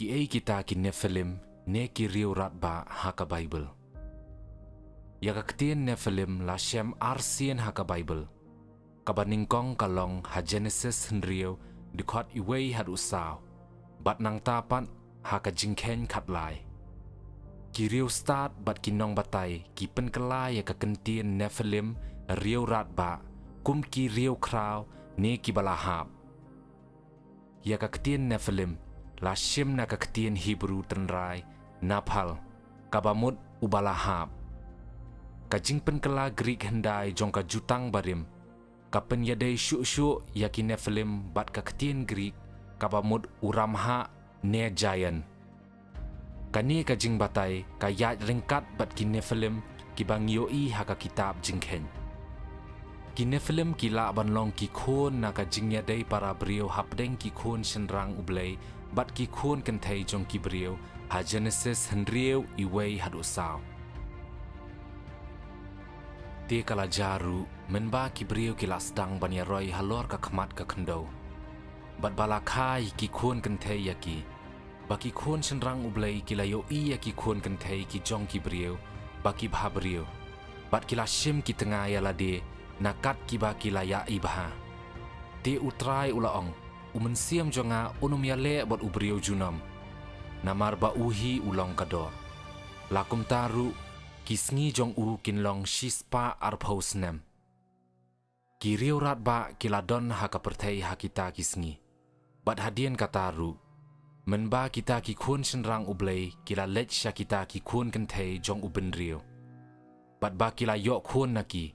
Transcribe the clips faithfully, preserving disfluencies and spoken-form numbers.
Kiei kita ki Nephilim ne ki riew radbah ha ka Baibl? Ïa ka ktien Nephilim la shem arsien ha ka Baibl. Kaba nyngkong ka long ha Jenesis hynriew, dkhot wei haduh saw, bad nangta pat ha ka Jingkheiñ khatlai. Ki riewstad bad ki nongbatai ki pynkylla ïa ka kyntien Nephilim, riew radbah, kum ki riew khraw ne kiba la hap. Ïa ka ktien Nephilim la shim na ka ktien Hebru tynrai naphal, kaba mut uba la hap. Ka jingpynkylla Grik hyndai jong ka Jutang Barim ka pynïadei shuh shuh ïa ki Nephilim bad ka ktien Grik kaba mut u ramhah ne giant. Kane ka jingbatai ka ïaid ryngkat bad ki Nephilim kiba ngi ïohi ha ka kitab Jingkheiñ. Ki Nephilim ki lah ban long ki khun na ka jingïadei para briew hapdeng ki khun shynrang U Blei bad ki khun kynthei jong ki briew ha Jenesis hynriew, wei haduh saw. Te ka la jia ruh mynba ki briew ki la sdang ban ïaroi halor ka khmat ka khyndew, bad ba la kha ïa ki khun kynthei ïa ki, ba ki khun shynrang U Blei ki la ïohi ïa ki khun kynthei ki jong ki briew ba ki bhabriew, bad ki la shim ki tnga ïa lade na kat kiba ki la ïa-i bha. Te U Trai u la ong, U Mynsiem jong nga un ym ïaleh bad u briew junom, namar ba u hi u long ka dor. La kumta ruh, ki sngi jong u kin long shispah arphew snem. Ki riew radbah ki la don ha ka pyrthei ha kita ki sngi. Bad hadien kata ruh, mynba kita ki khun shynrang U Blei ki la leit sha kita ki khun kynthei jong u bynriew, bad ba ki la ïoh khun na ki,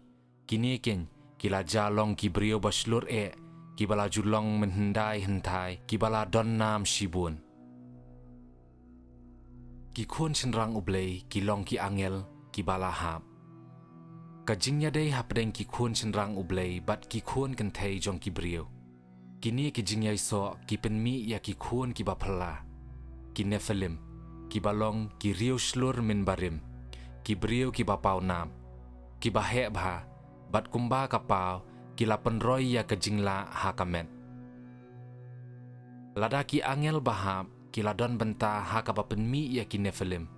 kine keiñ ki la jia long ki briew ba shlur eh, kiba la ju long mynhyndai hynthai, kiba la don nam shibun. Ki khun shynrang U Blei ki long ki angel kiba la hap. Ka jingïadei hapdeng ki khun shynrang U Blei bad ki khun kynthei jong ki briew. Kine ki jingïasoh ki pynmih ïa ki khun kiba phylla, ki Nephilim, kiba long ki riew shlur mynbarim, ki briew kiba pawnam, kiba heh bha, bad kumba ka paw ki la pynroi ïa ka jinglah ha ka met. Lada ki angel ba hap ki la don bynta ha kaba pynmih ïa ki Nephilim,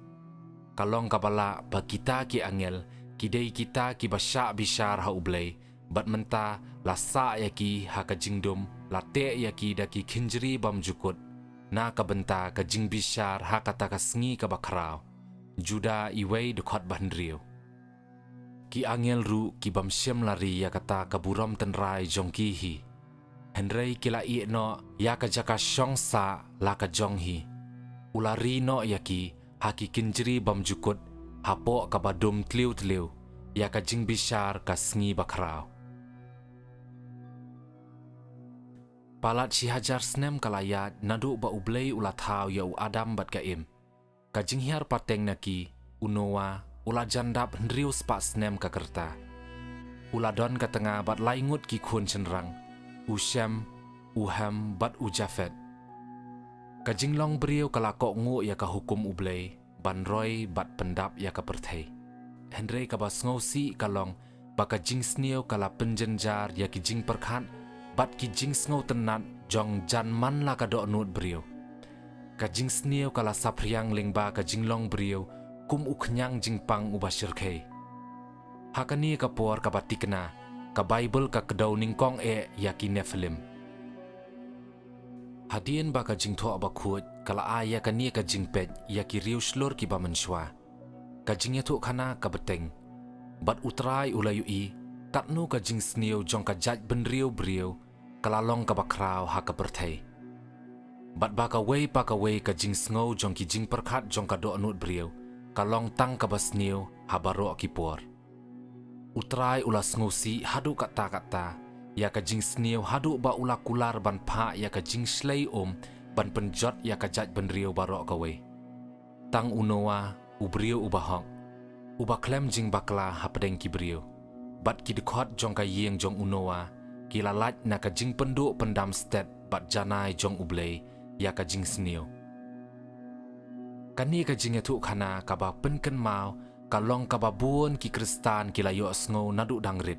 ka long kaba lah ba kita ki angel ki dei kita kiba shah bishar ha U Blei, bad mynta la sah ïa ki ha ka jingdum, la teh ïa ki da ki kynjri bymjukut, na ka bynta ka jingbishar ha kata ka sngi kaba khraw. Juda wei dkhot ba hynriew. Ki angel ruh ki bym shym la ri ïa kata ka burom tynrai jong ki hi. Hynrei ki la ïeh noh ïa ka jaka shong sah la ka jong hi. U la ri noh ïa ki ha ki kynjri bymjukut, hapoh kaba dum tliw tliw, ïa ka jingbishar ka sngi bakhraw. Palat shi hajar snem ka la ïaid naduh ba U Blei u la thaw ïa u Adam bad ka Im. Ka jinghiar pateng na ki, u Noah u la jan dap hynriew spah snem ka rta. U la don ka tnga bad lai ngut ki khun shynrang, u Shem, u Ham bad u Japhet. Ka jinglong briew ka la kohnguh ïa ka hukum U Blei ban roi bad pyndap ïa ka pyrthei. Hynrei kaba sngewsih ka long ba ka jingsniew ka la pynjynjar ïa ki jingpyrkhat bad ki jingsngewtynnat jong jan man la ka dohnud briew. Ka jingsniew ka la saphriang lyngba ka jinglong briew kum u khñiang jingpang uba shyrkhei. Ha kane ka por kaba tikna, ka Baibl ka kdew nyngkong eh ïa ki Nephilim. Hadien ba ka Jingthoh Bakhuid ka la ai ïa kane ka jingpeit ïa ki riewshlur kiba mynshuwa, ka jingïathuhkhana ka bteng, bad U Trai u la ïohi katno ka jingsniew jong ka jaitbynriew briew ka la long kaba khraw ha ka pyrthei. Bad ba kawei pa kawei ka jingsngew jong ki jingpyrkhat jong ka dohnud briew ka long tang kaba sniew ha baroh ki por. U Trai u la sngewsih haduh katta katta ïa ka jingsniew haduh ba u la kular ban phah ïa ka jingshlei um ban pynjot ïa ka jaitbynriew baroh kawei. Tang u Noah, u briew uba hok, uba khlem jingbakla hapdeng ki briew, bad ki dkhot jong ka ïing jong u Noah ki la lait na ka jingpynduh pyndam stet bad janai jong U Blei ïa ka jingsniew. Kane ka jingïathuhkhana kaba pynkynmaw ka long kaba bun ki Khristan ki la ïohsngew naduh dang rit.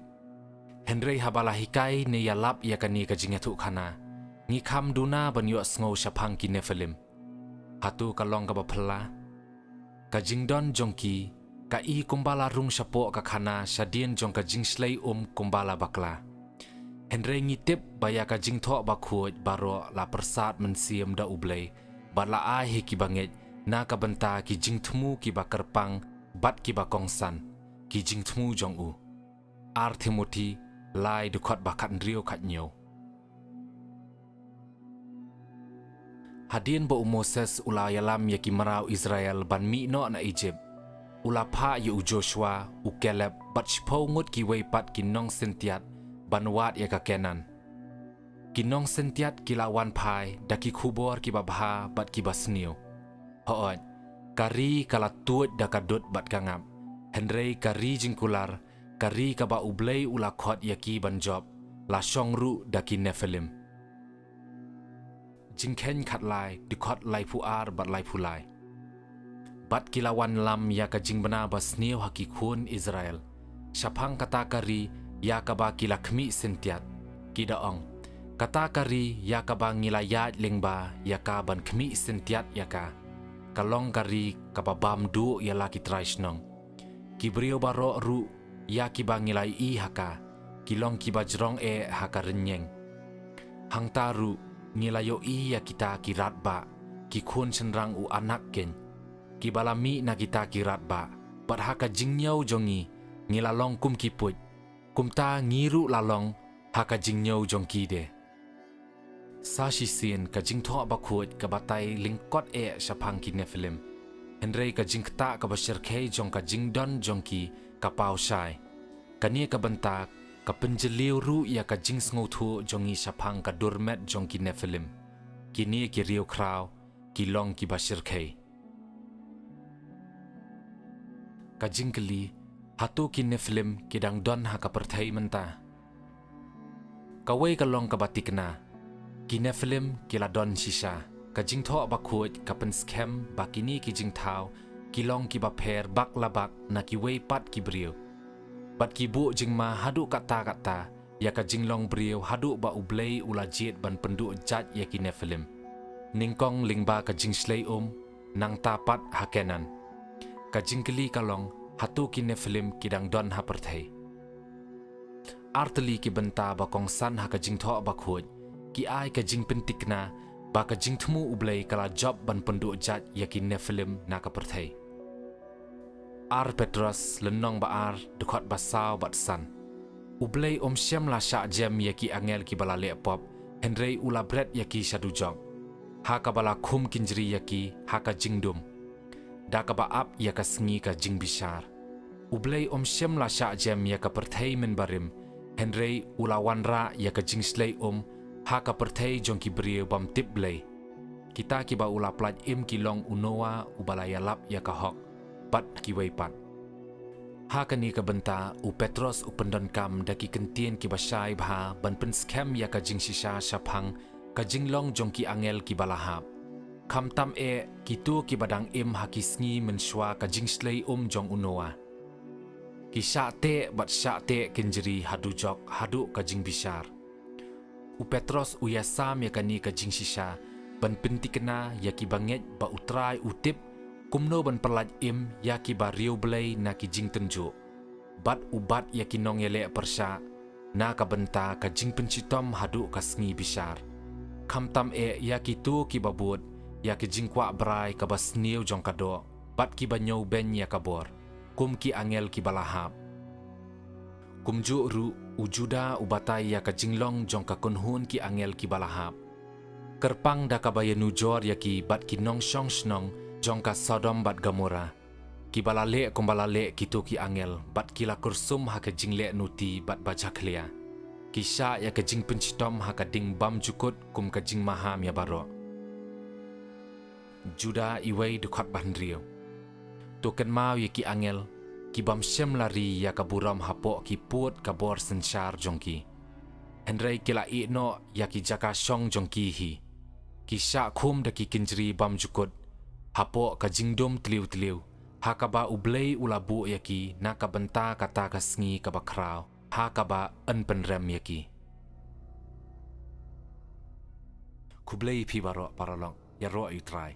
Hynrei haba la hikai ne ïalap ïa kane ka jingïathuhkhana, ngi kham duna ban ïohsngew shaphang ki Nephilim. Hato ka long kaba phylla? Ka jingdon jong ki ka i kumba la rung shapoh ka khana shadien jong ka jingshlei um kumba la bakla. Hynrei ngi tip ba ïa ka jingthoh bakhuid baroh la pyrsad mynsiem da U Blei bad la ai ha ki bangeit na ka bynta ki jingthmu kiba kyrpang bad kiba kongsan ki jingthmu jong u. Ar Timothi lai dkhot ba khathynriew khathynñiew. Hadien ba u Moses u la ïalam ïa ki mraw Israel ban mih noh na Ijipt, u la phah ïa u Joshua, u Kaleb bad shiphew ngut kiwei pat ki nongsyntiat ban wad ïa ka Kanaan. Ki nongsyntiat ki la wan phai da ki khubor kiba bha bad kiba sniew. Hooid, ka ri ka la tuid da ka dud bad ka ngap, hynrei ka ri jingkular, ka ri kaba U Blei u la khot ïa ki ban jop, la shong ruh da ki Nephilim. Jingkheiñ khatlai dkhot laiphew ar bad laiphew lai. Bad ki la wanlam ïa ka jingbna basniew ha ki khun Israel shaphang kata ka ri ïa kaba ki la khmih syntiat, ki da ong, kata ka ri ïa kaba ngi la ïaid lyngba ïa ka ban khmih syntiat ïa ka, ka long ka ri kaba bam duh ïa la ki trai shnong. Ki briew baroh ruh ïa kiba ngi la ïohi ha ka, ki long kiba jrong eh ha ka rynïeng. Hangta ruh ngi la ïohi ïa kita ki radbah, ki khun shynrang u Anak keiñ, kiba la mih na kita ki radbah, bad ha ka jingñiew jong ngi, ngi la long kum ki puit, kumta ngi ruh la long ha ka jingñiew jong ki de. Sa shisien ka jingthoh bakhuid ka batai lyngkot eh shaphang ki Nephilim, hynrei ka jingktah kaba shyrkhei jong ka jingdon jong ki ka paw shai. Kane ka bynta ka pynjylliew ruh ïa ka jingsngewthuh jong ngi shaphang ka dur met jong ki Nephilim. Kine ki riewkhraw ki long kiba shyrkhei. Ka jingkylli, hato ki Nephilim ki dang don ha ka pyrthei mynta? Kawei ka long kaba tikna, ki Nephilim ki la don shisha. Ka jingthoh bakhuid ka pynskhem ba kine ki jingthaw ki long kiba pher bak la bak na kiwei pat ki briew. Bad ki buh jingma haduh katta katta ïa ka jinglong briew haduh ba U Blei u la jied ban pynduh jait ïa ki Nephilim, nyngkong lyngba ka jingshlei um, nangta pat ha Kanaan. Ka jingkylli ka long, hato ki Nephilim ki dang don ha pyrthei? Artylli ki bynta ba kongsan ha ka jingthoh bakhuid ki ai ka jingpyntikna ba ka jingthmu U Blei ka la jop ban pynduh jait ïa ki Nephilim na ka pyrthei. Ar Petros lynnong ba ar dkhot ba saw bad san. U Blei um shym la shah jem ïa ki angel kiba la leh pop, hynrei u la bret ïa ki sha dujok, ha kaba la khum kynjri ïa ki ha ka jingdum, da kaba ap ïa ka sngi ka jingbishar. U Blei um shym la shah jem ïa ka pyrthei mynbarim, hynrei u la wanrah ïa ka jingshlei um ha ka pyrthei jong ki briew bym tip Blei. Kita kiba u la pyllait im ki long u Noah uba la ïalap ïa ka hok, bad kiwei pat. Ha kane ka bynta u Petros u pyndonkam da ki kyntien kiba shai bha ban pynskhem ïa ka jingshisha shaphang ka jinglong jong ki angel kiba la hap. Khamtam eh kito kiba dang im ha ki sngi mynshuwa ka jingshlei um jong u Noah. Ki shah teh bad shah teh kynjri ha dujok haduh ka jingbishar. U Petros u ïasam ïa kane ka jingshisha ban pyntikna ïa ki bangeit ba U Trai u tip kumno ban pyllait im ïa kiba riewblei na ki jingtynjuh, bad u bat ïa ki nongïaleh pyrshah na ka bynta ka jingpynshitom haduh ka sngi bishar. Khamtam eh ïa kito kiba bud ïa ki jingkwah brai kaba sniew jong ka doh, bad kiba ñiewbeiñ ïa ka bor, kum ki angel kiba la hap. Kumjuh ruh, u Juda u batai ïa ka jinglong jong ka kynhun ki angel kiba la hap, kyrpang da kaba ïanujor ïa ki bad ki nongshong shnong jong ka Sodom bad Gomorrah, kiba la leh kumba la leh kito ki angel bad ki la kyrsum ha ka jingleh nuti bad ba jakhlia. Ki shah ïa ka jingpynshitom ha ka ding bymjukut kum ka jingmaham ïa baroh. Juda iwei dkhot ba hynriew. To kynmaw ïa ki angel, ki bym shym la ri ïa ka burom hapoh ki pud ka bor synshar jong ki, hynrei ki la ïeh noh ïa ki jaka shong jong ki hi. Ki shah khum da ki kynjri bymjukut hapoh ka jingdum tliw tliw, ha kaba U Blei u la buh ïa ki na ka bynta kata ka sngi kaba khraw, ha kaba yn pynrem ïa ki. Khublei ïa phi baroh paralok, ïaroh ïa U Trai.